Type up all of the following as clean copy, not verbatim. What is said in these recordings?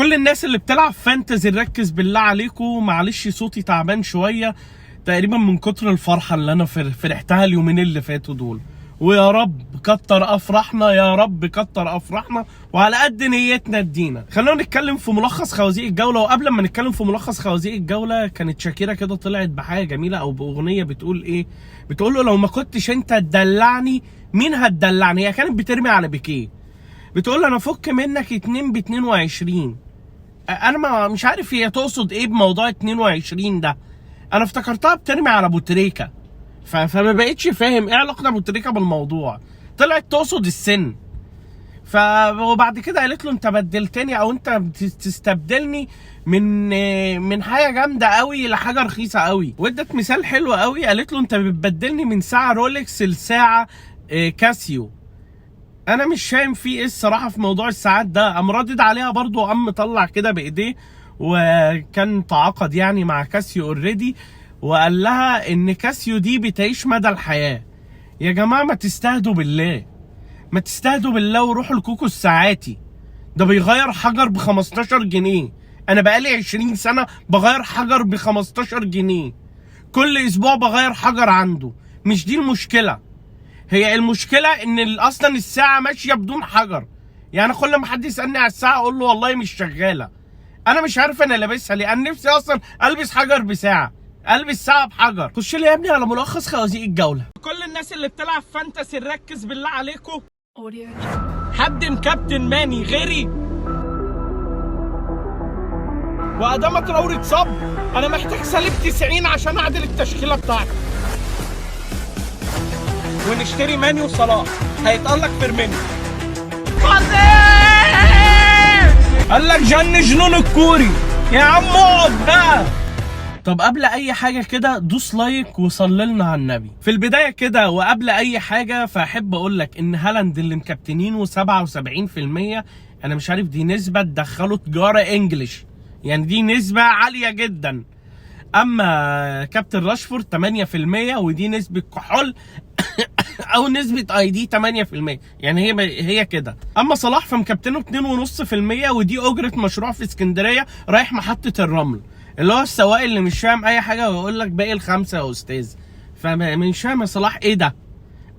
كل الناس اللي بتلعب fantasy ركز بالله عليكم، معلش صوتي تعبان شوية تقريبا من كتر الفرحة اللي انا فرحتها اليومين اللي فاتوا دول. ويا رب كتر افراحنا، يا رب كتر افراحنا وعلى قد نيتنا ادينا. خلونا نتكلم في ملخص خوازيق الجوله. وقبل ما نتكلم في ملخص خوازيق الجولة، كانت شاكيرا كده طلعت بحاجة جميلة او باغنية بتقول ايه؟ بتقول له لو ما كنتش انت تدلعني مين هتدلعني؟ هي كانت بترمي على بيكيه، بتقول له انا فك منك 2 ب 22. انا ما مش عارف هي تقصد ايه بموضوع 22 ده، انا افتكرتها بترمي على ابو تريكه، فما بقتش فاهم ايه علاقة ابو تريكه بالموضوع، طلعت تقصد السن. وبعد كده قالت له انت بدلتني او انت بتستبدلني من حاجة جامدة قوي لحاجة رخيصة قوي، وادت مثال حلو قوي، قالت له انت بتبدلني من ساعة رولكس لساعة كاسيو. انا مش فاهم في ايه الصراحة في موضوع الساعات ده. قام رادد عليها برضو وقام مطلع كده بايديه، وكان تعاقد يعني مع كاسيو already، وقال لها ان كاسيو دي بتعيش مدى الحياة. يا جماعة ما تستهدوا بالله، ما تستهدوا بالله وروحوا لكوكو الساعاتي، ده بيغير حجر ب 15 جنيه. انا بقالي 20 سنة بغير حجر ب 15 جنيه، كل اسبوع بغير حجر عنده. مش دي المشكلة، هي المشكلة ان اصلا الساعة ماشية بدون حجر. يعني كل ما حد يسالني على الساعة اقول له والله مش شغالة، انا مش عارف انا لابسها ليه، انا نفسي اصلا البس حجر بساعة، البس ساعة بحجر. خش لي يا ابني على ملخص خوازيق الجولة. كل الناس اللي بتلعب fantasy ركز بالله عليكم، حد مكابتن ماني غيري؟ واداما تراوري اتصاب، انا محتاج سالب 90 عشان اعدل التشكيلة بتاعتي. ونشتري ماني وصلاح، هيتألق فيرمينيو. قال لك جن جنون الكوري يا عم اقعد بقى. طب قبل اي حاجة كده دوس like وصلي لنا على النبي. في البداية كده وقبل اي حاجة فاحب اقول لك ان هالاند اللي مكابتنينه 77%، انا مش عارف دي نسبه تدخله تجارة English، يعني دي نسبه عالية جدا. اما كابتن راشفورد 8%، ودي نسبه كحول او نسبه ID 8%، يعني هي هي كده. اما صلاح فمكابتنه 2.5%، ودي اجره مشروع في اسكندرية رايح محطة الرمل، اللي هو السواق اللي مش فاهم اي حاجة ويقول لك باقي الخمسة يا استاذ. فمش فاهم يا صلاح ايه ده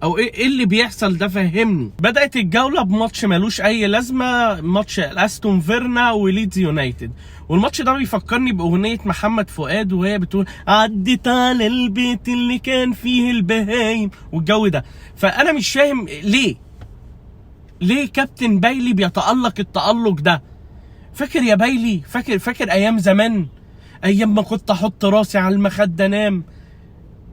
او ايه اللي بيحصل ده، فهمني. بدات الجولة بماتش ملوش اي لازمه، ماتش استون فيرنا وليدز يونايتد، والماتش ده بيفكرني باغنية محمد فؤاد وهي بتقول عديت على البيت اللي كان فيه البهايم والجو ده. فانا مش فاهم ليه كابتن بايلي بيتالق التالق ده. فاكر يا بايلي؟ فاكر ايام زمان، ايام ما كنت احط راسي على المخدة انام.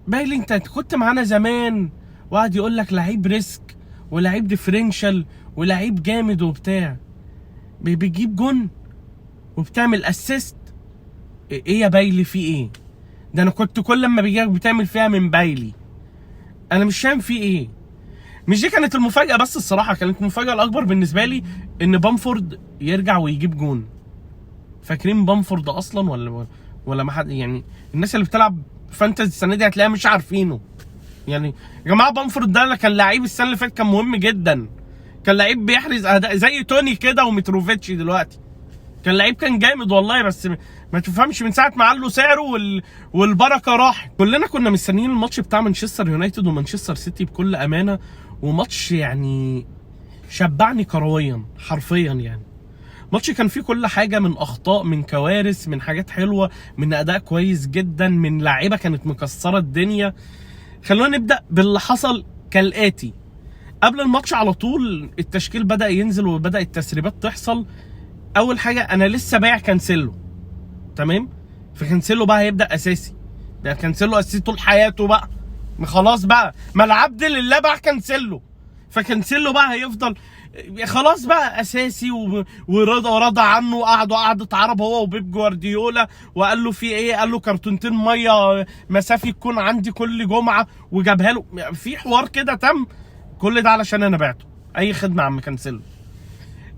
بايلي انت كنت معانا زمان، وقعد يقول لك لعيب risk ولعيب differential ولعيب جامد وبتاع، بتجيب جون وبتعمل assist. ايه يا بايلي في ايه ده؟ انا كنت كل لما بيجيلك بتعمل فيها من بايلي، انا مش فاهم في ايه. مش دي كانت المفاجأة بس، الصراحة كانت المفاجأة الأكبر بالنسبة لي إن بامفورد يرجع ويجيب جون. فاكرين بامفورد أصلا ولا ما حد؟ يعني الناس اللي بتلعب fantasy السنة دي هتلاقيها مش عارفينه. يعني يا جماعة بامفورد ده كان لعيب السنة اللي فاتت، كان مهم جدا، كان لعيب بيحرز أهداف زي توني كده ومتروفيتش دلوقتي، كان لعيب كان جامد والله، بس ما تفهمش من ساعة ما علوا سعره والبركة راحت. كلنا كنا مستنيين الماتش بتاع مانشستر يونايتد ومانشستر سيتي بكل امانه، وماتش يعني شبعني كرويا حرفيا. يعني ماتش كان فيه كل حاجة، من اخطاء، من كوارث، من حاجات حلوة، من اداء كويس جدا، من لعيبة كانت مكسرة الدنيا. خلونا نبدا باللي حصل كالاتي. قبل الماتش على طول التشكيل بدا ينزل وبدا التسريبات تحصل. اول حاجة انا لسه بايع كانسيلو، تمام؟ فكانسيلو بقى هيبدا اساسي، ده كانسيلو اساسي طول حياته بقى، خلاص بقى، ما العبد لله باع كانسيلو، فكانسيلو بقى هيفضل خلاص بقى اساسي. ورضا رضى عنه، وقعدوا قعدة عرب هو وبيب جوارديولا، وقال له في ايه؟ قال له كرتونتين مية مسافي تكون عندي كل جمعه، وجابها له. في حوار كده تم، كل ده علشان انا بعته. اي خدمة عم كانسيلو.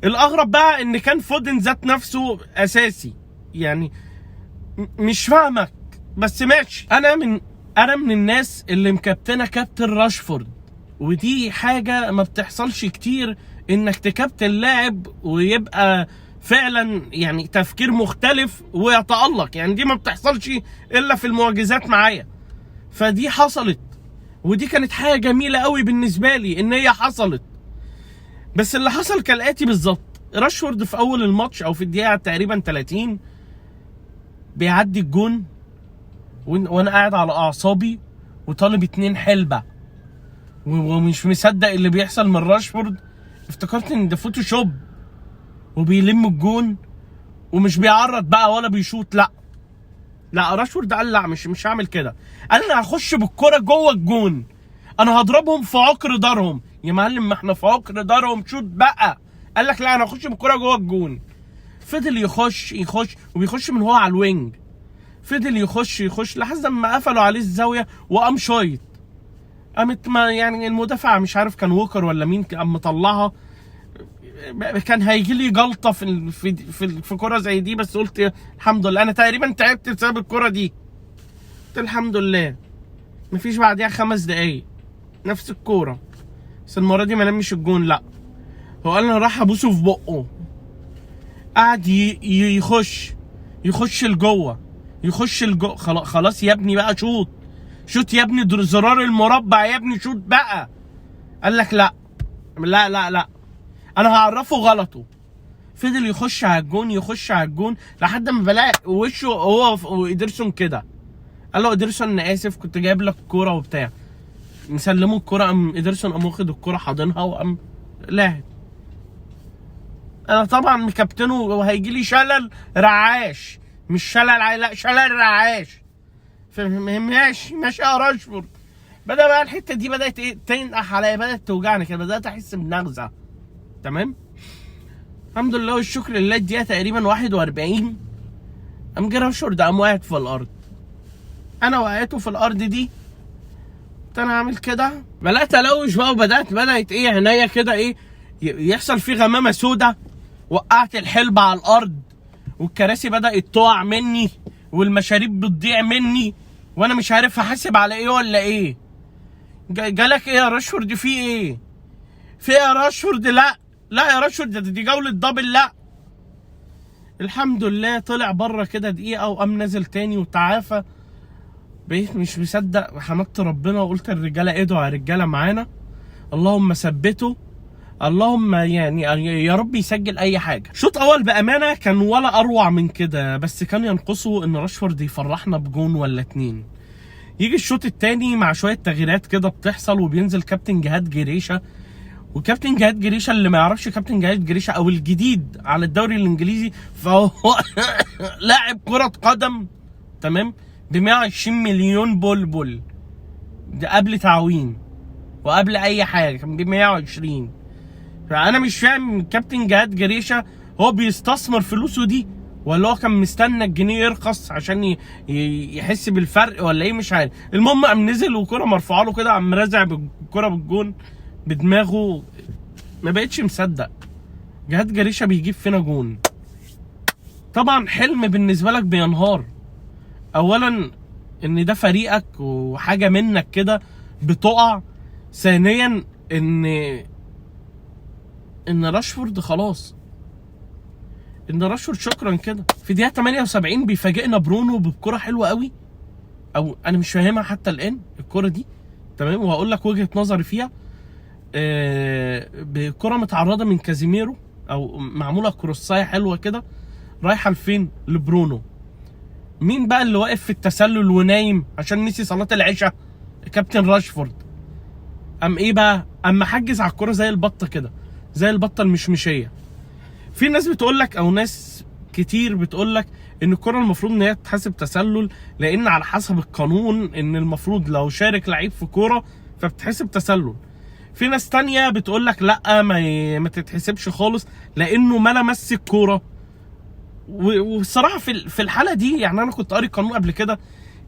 الاغرب بقى ان كان فودن ذات نفسه اساسي، يعني مش فاهمك بس ماشي. انا من الناس اللي مكابتنه كابتن راشفورد، ودي حاجة ما بتحصلش كتير انك تكابتن لاعب ويبقى فعلا يعني تفكير مختلف ويتألق. يعني دي ما بتحصلش الا في المعجزات معايا، فدي حصلت، ودي كانت حاجة جميلة قوي بالنسبة لي ان هي حصلت. بس اللي حصل كالاتي بالظبط: راشفورد في اول الماتش او في الدقيقة تقريبا 30 بيعدي الجون، وانا قاعد على اعصابي وطالب 2 حلبة ومش مصدق اللي بيحصل من راشفورد. افتكرت ان ده فوتوشوب وبيلم الجون ومش بيعرض بقى ولا بيشوط. لا لا، راشفورد قال لا، مش هعمل كده، قال انا هخش بالكرة جوه الجون، انا هضربهم في عقر دارهم. يا معلم ما احنا في عقر دارهم، شوط بقى. قال لك لا، انا هخش بالكرة جوه الجون. فضل يخش يخش، وبيخش من هو على ال wing، فضل يخش يخش لحد ما قفلوا عليه الزاوية وقام شايط. قامت ما يعني المدافع مش عارف كان ووكر ولا مين قام مطلعها. كان هيجي لي جلطة في في في, في كره زي دي، بس قلت الحمد لله. انا تقريبا تعبت بسبب الكره دي، قلت الحمد لله. مفيش بعديها 5 دقايق نفس الكورة، بس المرة دي ما لمش الجون، لا هو قال انا راح ابوسه في بقه. قعد يخش يخش لجوه، يخش لجوه. خلاص يا ابني بقى شوط، شوط يا ابني، زرار المربع يا ابني، شوط بقى. قال لك لا لا لا لا، انا هعرفه غلطه. فضل يخش على الجون، يخش على الجون، لحد ما بلاقي وشه هو وإيدرسون كده. قال له إيدرسون انا اسف كنت جايب لك كورة وبتاع. مسلمة الكورة، قام إيدرسون قام واخد الكورة حاضنها وقام لاعب. انا طبعا مكابتنه وهيجي لي شلل رعاش، مش شلل لا شلل رعاش. ماشي ماشي يا راشفورد. بدا بقى الحتة دي بدات ايه تنقح عليا، بدات توجعني كده، بدات احس بنغزه. تمام، الحمد لله والشكر لله. الدقيقة تقريبا 41 قام جه راشفورد قام واقع في الارض. انا وقعته في الارض دي، كنت انا عامل كده، بدات الوش بقى، وبدات ايه عينيا كده ايه يحصل في غمامه سودا. وقعت الحلبة على الارض، والكراسي بدات تقع مني، والمشاريب بتضيع مني، وانا مش عارف احاسب على ايه ولا ايه. جالك ايه يا راشفورد؟ في ايه؟ في ايه يا راشفورد؟ لا لا يا راشفورد، دي جولة double. لا الحمد لله طلع بره كده دقيقة وقام نازل تاني وتعافى. بقيت مش مصدق، حمدت ربنا وقلت الرجالة ادعوا يا رجالة معانا، اللهم ثبته، اللهم يعني يا رب يسجل اي حاجة. شوط اول بامانه كان ولا اروع من كده، بس كان ينقصه ان راشفورد يفرحنا بجون ولا 2. يجي الشوط الثاني مع شوية تغييرات كده بتحصل، وبينزل كابتن جهاد جريشه. وكابتن جهاد جريشه اللي ما يعرفش كابتن جهاد جريشه او الجديد على الدوري الانجليزي، فهو لاعب كره قدم، تمام، ب 120 مليون بلبل، ده قبل تعويم وقبل اي حاجة كان ب 120. فانا مش فاهم كابتن جهاد جريشه هو بيستثمر فلوسه دي، ولا هو كان مستنى الجنيه يرخص عشان يحس بالفرق، ولا ايه مش عارف. المهم قام نزل وكرة مرفوعة له كده، قام رازع بالكرة بالجون بدماغه. ما بقتش مصدق جهاد جريشه بيجيب فينا جون. طبعا حلم بالنسبة لك بينهار. اولا ان ده فريقك وحاجه منك كده بتقع، ثانيا ان راشفورد خلاص، ان راشفورد شكرا كده. في دقيقة 78 بيفاجئنا برونو بكره حلوة قوي، او انا مش فاهمها حتى الان الكره دي، تمام، وهقول لك وجهه نظري فيها. بكره متعرضه من كازيميرو او معمولة كروسايه حلوة كده، رايحة لفين؟ لبرونو. مين بقى اللي واقف في التسلل ونايم عشان نسي صلاة العشاء؟ كابتن راشفورد. قام ايه بقى؟ قام محجز على الكره زي البطة كده، زي البطة المشمشيه. في ناس بتقول لك، او ناس كتير بتقول لك، ان الكره المفروض ان هي تتحسب تسلل، لان على حسب القانون ان المفروض لو شارك لعيب في كورة فبتحسب تسلل. في ناس تانية بتقول لك لا، ما تتحسبش خالص لانه ما لمس الكورة. والصراحة في الحالة دي، يعني انا كنت قاري القانون قبل كده،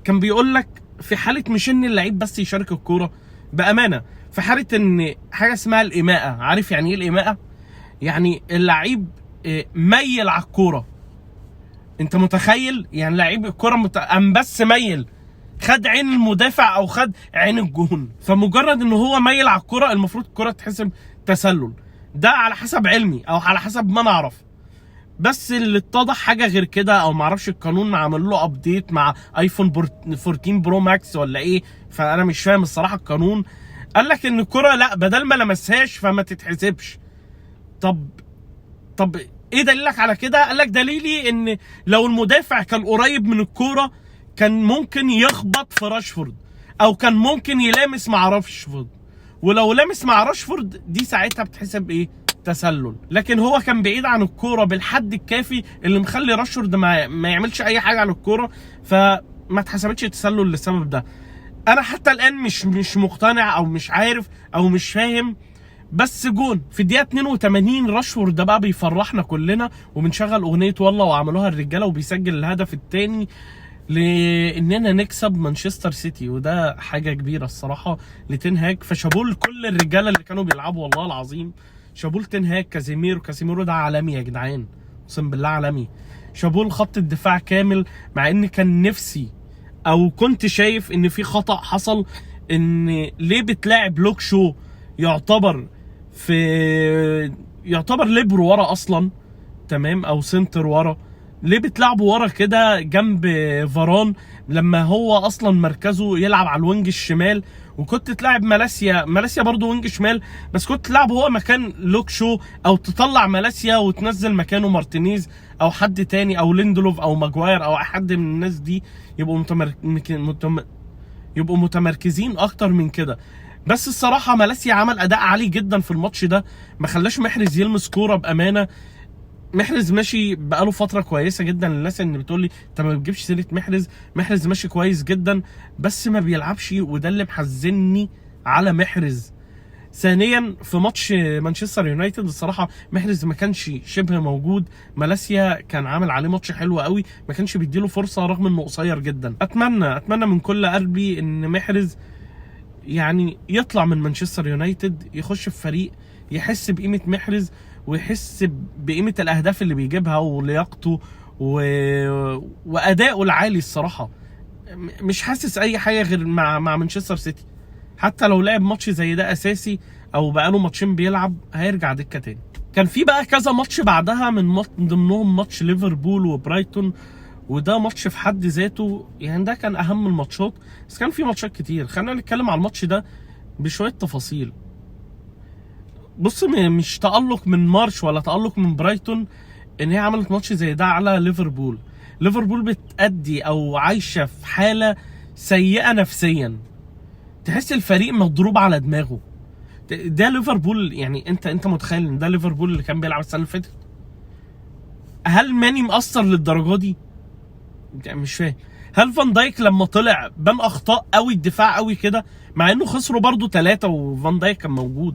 كان بيقول لك في حاله مش ان اللعيب بس يشارك الكورة، بامانه في حاله ان حاجة اسمها الاماءه. عارف يعني ايه الاماءه؟ يعني اللعيب ميل على الكورة. انت متخيل؟ يعني لعيب الكورة قام بس ميل، خد عين المدافع او خد عين الجون، فمجرد ان هو ميل على الكورة المفروض الكورة تحسب تسلل. ده على حسب علمي او على حسب ما انا اعرف. بس اللي اتضح حاجة غير كده، او معرفش القانون عمل له update مع iPhone 14 Pro Max ولا ايه، فانا مش فاهم الصراحة. القانون قال لك ان الكره لا، بدل ما لمسهاش فما تتحسبش. طب ايه دليلك على كده؟ قال لك دليلي ان لو المدافع كان قريب من الكورة كان ممكن يخبط في راشفورد، او كان ممكن يلامس مع راشفورد، ولو لامس مع راشفورد دي ساعتها بتحسب ايه؟ تسلل. لكن هو كان بعيد عن الكورة بالحد الكافي اللي مخلي راشفورد ما يعملش اي حاجة على الكورة، فما اتحسبتش تسلل للسبب ده. انا حتى الان مش مقتنع او مش عارف او مش فاهم. بس جون في الدقيقة 82، راشفورد ده بقى بيفرحنا كلنا، وبنشغل اغنية والله وعملوها الرجاله، وبيسجل الهدف الثاني لاننا نكسب مانشستر سيتي، وده حاجة كبيرة الصراحة لتين هاج. فشابوه لكل الرجالة اللي كانوا بيلعبوا والله العظيم، شابوه لتين هاج، كازيميرو، كازيميرو ده عالمي يا جدعان، اقسم بالله عالمي. شابوه لخط الدفاع كامل، مع ان كان نفسي او كنت شايف ان في خطأ حصل، ان ليه بتلاعب لوك شو يعتبر ليبرو ورا اصلا، تمام، او center ورا، ليه بتلعبه ورا كده جنب فاران لما هو اصلا مركزه يلعب على ال wing الشمال؟ وكنت تلعب مالاسيا، مالاسيا برضو wing شمال، بس كنت تلعبه هو مكان لوك شو، او تطلع مالاسيا وتنزل مكانه مارتينيز او حد تاني، او ليندلوف او ماجواير او حد من الناس دي، يبقوا متمركزين اكتر من كده. بس الصراحة مالاسيا عمل اداء عالي جدا في الماتش ده، ما خلاش محرز يلمس كورة بامانه. محرز ماشي بقاله فترة كويسة جدا. الناس اللي بتقول لي انت ما بتجيبش سيره محرز، محرز ماشي كويس جدا بس ما بيلعبش، وده اللي محزني على محرز. ثانيا في ماتش مانشستر يونايتد الصراحة محرز ما كانش شبه موجود، مالاسيا كان عامل عليه ماتش حلو قوي، ما كانش بيديله فرصة رغم انه قصير جدا. اتمنى من كل قلبي ان محرز يعني يطلع من مانشستر يونايتد، يخش في فريق يحس بقيمة محرز، ويحس بقيمة الاهداف اللي بيجيبها ولياقته وادائه العالي. الصراحة مش حاسس اي حاجة غير مع مانشستر سيتي. حتى لو لعب ماتش زي ده اساسي او بقاله ماتشين بيلعب هيرجع دكه تاني. كان في بقى كذا ماتش بعدها، من ضمنهم ماتش ليفربول وبرايتون، وده ماتش في حد ذاته يعني ده كان اهم الماتشات، بس كان في ماتشات كتير. خلينا نتكلم على الماتش ده بشوية تفاصيل. بص، مش تألق من مارش ولا تألق من برايتون ان هي عملت ماتش زي ده على ليفربول. ليفربول بتأدي او عايشه في حاله سيئه نفسيا، تحس الفريق مضروب على دماغه. ده ليفربول، يعني انت متخيل ان ده ليفربول اللي كان بيلعب السنة اللي فاتت؟ هل ماني مقصر للدرجة دي؟ يعني مش فاهم. هل فان دايك لما طلع بان اخطاء قوي الدفاع قوي كده، مع انه خسروا برضو 3 وفان دايك كان موجود؟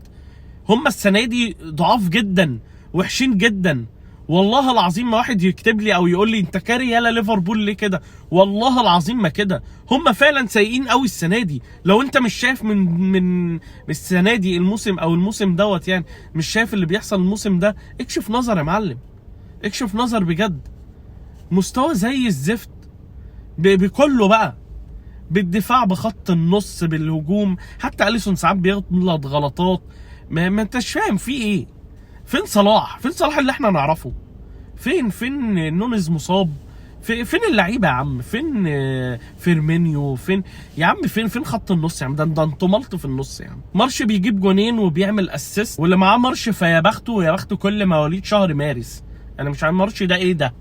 هم السنة دي ضعاف جدا، وحشين جدا والله العظيم. ما واحد يكتب لي او يقول لي انت كاري يالا ليفربول ليه كده، والله العظيم ما كده، هم فعلا سيئين قوي السنة دي. لو انت مش شايف من السنة دي الموسم او الموسم دوت، يعني مش شايف اللي بيحصل الموسم ده، اكشف نظر يا معلم، اكشف نظر بجد. مستوى زي الزفت بكله بقى، بالدفاع، بخط النص، بالهجوم، حتى اليسون ساعات بيغلط غلطات ما انتش فاهم في ايه. فين صلاح؟ فين صلاح اللي احنا نعرفه؟ فين نونز مصاب؟ فين اللعيبة يا عم؟ فين فيرمينيو؟ فين يا عم؟ فين خط النص يا عم؟ ده انتوا ملط في النص يا عم. مارش بيجيب جونين وبيعمل assist، واللي معاه مارش فيا بخته ويا بخته كل مواليد شهر مارس. انا مش عارف مارش ده ايه ده،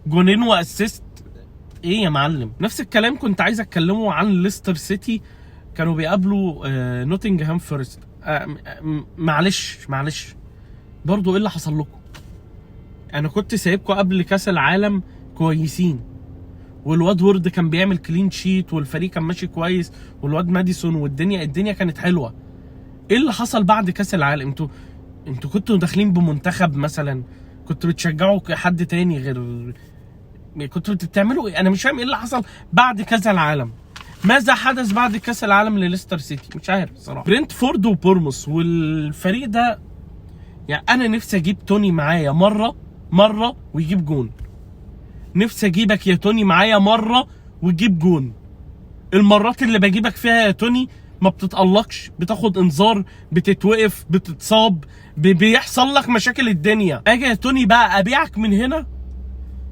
جونين و assist ايه يا معلم؟ نفس الكلام كنت عايز اتكلمه عن ليستر سيتي، كانوا بيقابلوا نوتنجهام فورست. معلش برضو ايه اللي حصل لكم؟ انا كنت سايبكم قبل كاس العالم كويسين، والواد وورد كان بيعمل clean sheet، والفريق كان ماشي كويس، والواد ماديسون، والدنيا كانت حلوة. ايه اللي حصل بعد كاس العالم؟ انتوا كنتوا داخلين بمنتخب مثلا، كنتوا بتشجعوا حد تاني غير، كنتوا بتعملوا ايه؟ انا مش فاهم ايه اللي حصل بعد كاس العالم. ماذا حدث بعد كاس العالم لليستر سيتي؟ مش عارف الصراحة. برينتفورد وبورموس والفريق ده، يعني انا نفسي اجيب توني معايا مرة ويجيب جون. نفسي اجيبك يا توني معايا مرة وتجيب جون. المرات اللي بجيبك فيها يا توني ما بتتألقش، بتاخد انذار، بتتوقف، بتتصاب، بيحصل لك مشاكل الدنيا. اجي يا توني بقى ابيعك من هنا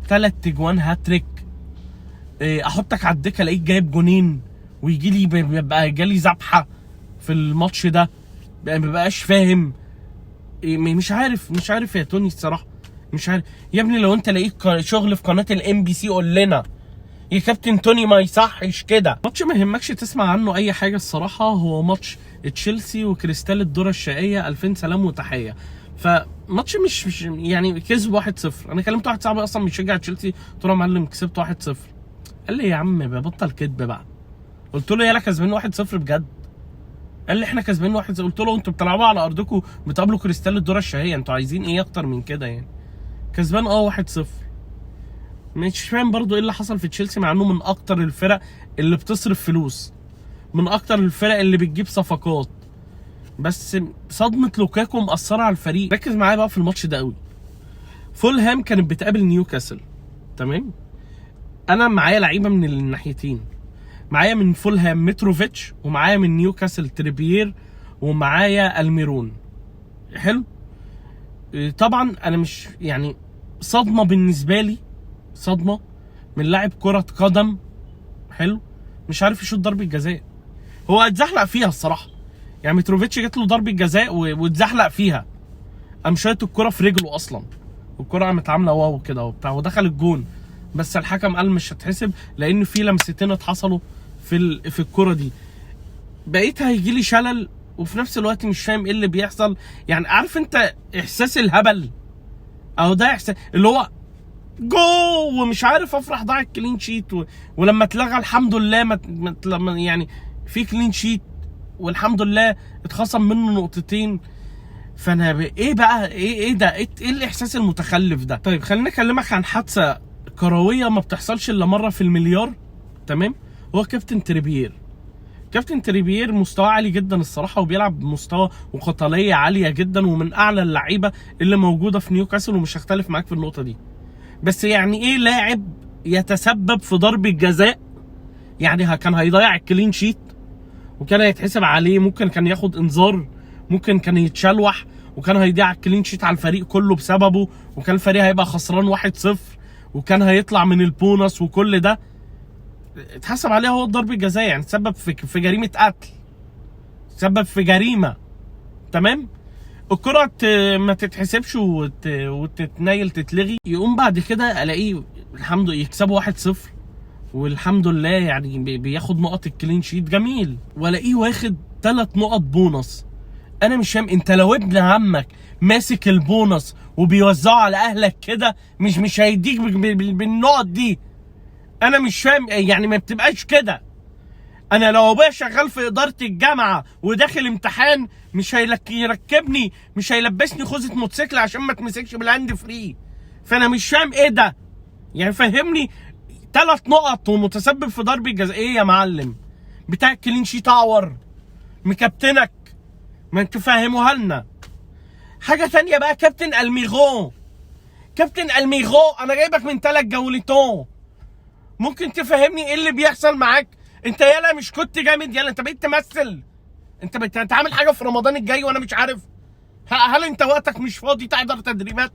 3 تجوان هاتريك، احطك على الدكة الاقيك جايب جونين، ويجي لي بيبقى جالي ذبحه في الماتش ده، ما بقاش فاهم مش عارف، مش عارف يا توني الصراحة، مش عارف يا ابني. لو انت لقيت شغل في قناة ال MBC قول لنا يا كابتن توني، ما يصحش كده. ماتش ما يهمكش تسمع عنه اي حاجة الصراحة، هو ماتش تشيلسي وكريستال الدرة الشقيه، 2000 سلام وتحية. فماتش مش يعني كسب 1-0. انا كلمت واحد صاحبي اصلا بيشجع تشيلسي، قلت له يا معلم كسبت 1-0، قال لي يا عم بطل كدب بقى. قلت له يالا كسبان 1-0 بجد؟ قال لي احنا كسبانين 1-0. قلت له انتوا بتلعبوا على ارضكم، بتقابلوا كريستال الدرة الشقيه، انتوا عايزين ايه اكتر من كده يعني؟ كسبان 1-0. مش فاهم برضو ايه اللي حصل في تشيلسي، مع انه من اكتر الفرق اللي بتصرف فلوس، من اكتر الفرق اللي بتجيب صفقات، بس صدمة لوكاكو مأثرة على الفريق. ركز معايا بقى في الماتش ده قوي. فولهام كانت بتقابل نيوكاسل، تمام؟ انا معايا لعيبة من الناحيتين، معايا من فولهام متروفيتش، ومعايا من نيوكاسل تريبيير، ومعايا الميرون. حلو. طبعا انا مش يعني صدمة بالنسبة لي، صدمة من لاعب كره قدم حلو مش عارف يشوط ضربه جزاء، هو اتزحلق فيها الصراحة. يعني متروفيتش جات له ضربه جزاء واتزحلق فيها، قام شايط الكره في رجله اصلا، والكره قامت عامله واو كده وبتاع ودخل الجون، بس الحكم قال مش هتحسب لان في لمستين اتحصلوا في الكره دي. بقيت هيجي لي شلل، وفي نفس الوقت مش فاهم ايه اللي بيحصل. يعني عارف انت احساس الهبل، او ده احساس اللي هو جو ومش عارف افرح، ضاع ال clean sheet ولما اتلغى الحمد لله ما يعني في clean sheet والحمد لله اتخصم منه نقطتين. فانا ايه بقى، ايه ده، ايه الاحساس المتخلف ده؟ طيب خليني اكلمك عن حادثه كروية ما بتحصلش الا مرة في المليار، تمام؟ هو كابتن تريبيير. كابتن تريبيير مستواه عالي جدا الصراحة، وبيلعب بمستوى وقتاليه عالية جدا، ومن اعلى اللعيبة اللي موجودة في نيوكاسل، ومش هختلف معاك في النقطة دي. بس يعني ايه لاعب يتسبب في ضربه جزاء؟ يعني كان هيضيع ال clean sheet وكان هيتحسب عليه، ممكن كان ياخد انذار، ممكن كان يتشلوح، وكان هيضيع ال clean sheet على الفريق كله بسببه، وكان الفريق هيبقى خسران 1-0، وكان هيطلع من البونص، وكل ده اتحسب عليه هو ضربة جزاء. يعني تسبب في جريمة قتل، تسبب في جريمة، تمام؟ الكرة ما تتحسبش وتتنيل تتلغي. يقوم بعد كده الاقيه الحمد لله يكسبوا 1-0 والحمد لله، يعني بياخد نقط ال clean sheet جميل، والاقيه واخد 3 نقط بونص. انا مش فاهم، انت لو ابن عمك ماسك البونص وبيوزعه على اهلك كده مش هيديك بالنقط دي. انا مش فاهم، يعني ما بتبقاش كده. انا لو ابويا شغال في ادارة الجامعة وداخل امتحان مش يركبني، مش هيلبسني خوذه موتوسيكل عشان ما تمسكش بال hand free. فانا مش فاهم ايه ده، يعني فهمني. 3 نقط ومتسبب في ضرب الجزاء، ايه يا معلم؟ بتاع ال clean sheet اور مكابتنك، ما انتوا فاهموها لنا. حاجة تانية بقى، كابتن الميغون، كابتن الميغون انا جايبك من 3 جولتون، ممكن تفهمني ايه اللي بيحصل معاك؟ انت يالا مش كنت جامد، يالا انت بقيت تمثل، انت بقيت عامل حاجة في رمضان الجاي وانا مش عارف. هل انت وقتك مش فاضي تحضر تدريبات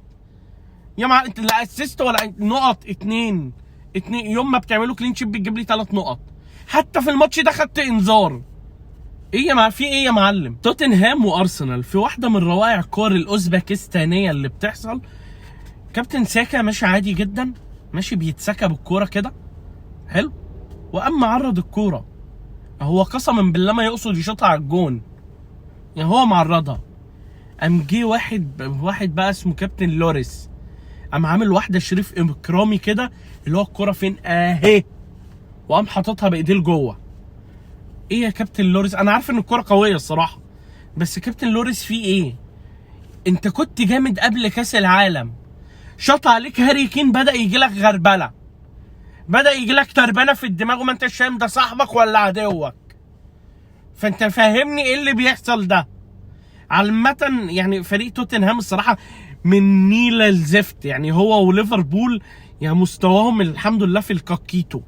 يا مع انت؟ لا assist ولا نقط، 2 2 يوم ما بتعملوا clean sheet بتجيب لي 3 نقط. حتى في الماتش ده خدت انذار. ايه يا مع في ايه يا معلم؟ توتنهام وارسنال في واحدة من روائع الكور الاوزبكستانيه اللي بتحصل. كابتن ساكا ماشي عادي جدا، ماشي بيتسكى بالكورة كده حلو، وقام معرض الكورة، هو قسما بالله ما يقصد يشوطها على الجون، يعني هو معرضها. قام جه واحد بقى اسمه كابتن لوريس، قام عامل واحدة شريف اكرامي كده، اللي هو الكورة فين اهي، وقام حاططها بايديه لجوه. ايه يا كابتن لوريس؟ انا عارف ان الكورة قوية الصراحة، بس كابتن لوريس فيه ايه؟ انت كنت جامد قبل كاس العالم، شاط عليك هاري كين، بدا يجي لك غربله، بدا يجي لك تربانه في الدماغ، وما انتش فاهم ده صاحبك ولا عدوك. فانت فاهمني ايه اللي بيحصل ده؟ عامة يعني فريق توتنهام الصراحة من نيلة الزفت، يعني هو وليفربول يعني مستواهم الحمد لله في الكاكيتو،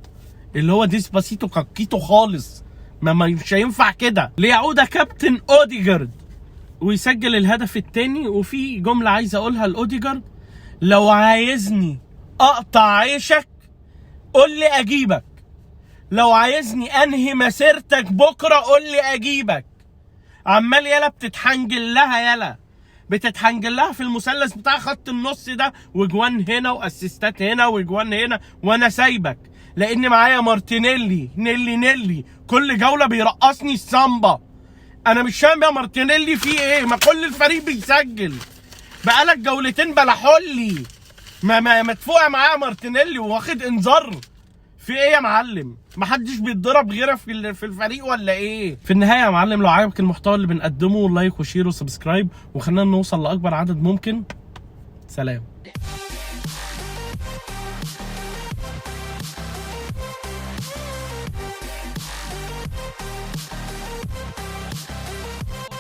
اللي هو ديسباسيتو كاكيتو خالص، ما مش هينفع كده. ليعود كابتن اوديجارد ويسجل الهدف الثاني. وفي جملة عايز اقولها لاوديجارد، لو عايزني اقطع عيشك قول لي اجيبك، لو عايزني انهي مسيرتك بكره قول لي اجيبك. عمال يلا بتتحنجل لها، يلا بتتحنجل لها في المثلث بتاع خط النص ده، وجوان هنا واسيستات هنا وجوان هنا، وانا سايبك لان معايا مارتينيلي نيلي نيلي كل جولة بيرقصني السامبا. انا مش فاهم يا مارتينيلي في ايه، ما كل الفريق بيسجل، بقالك جولتين بلا حلي، ما مدفوع معايا مارتينيلي وواخد انذار. في ايه يا معلم؟ محدش بيتضرب غيرك في الفريق ولا ايه؟ في النهاية يا معلم، لو عجبك المحتوى اللي بنقدمه like و share و subscribe، وخلينا نوصل لاكبر عدد ممكن. سلام.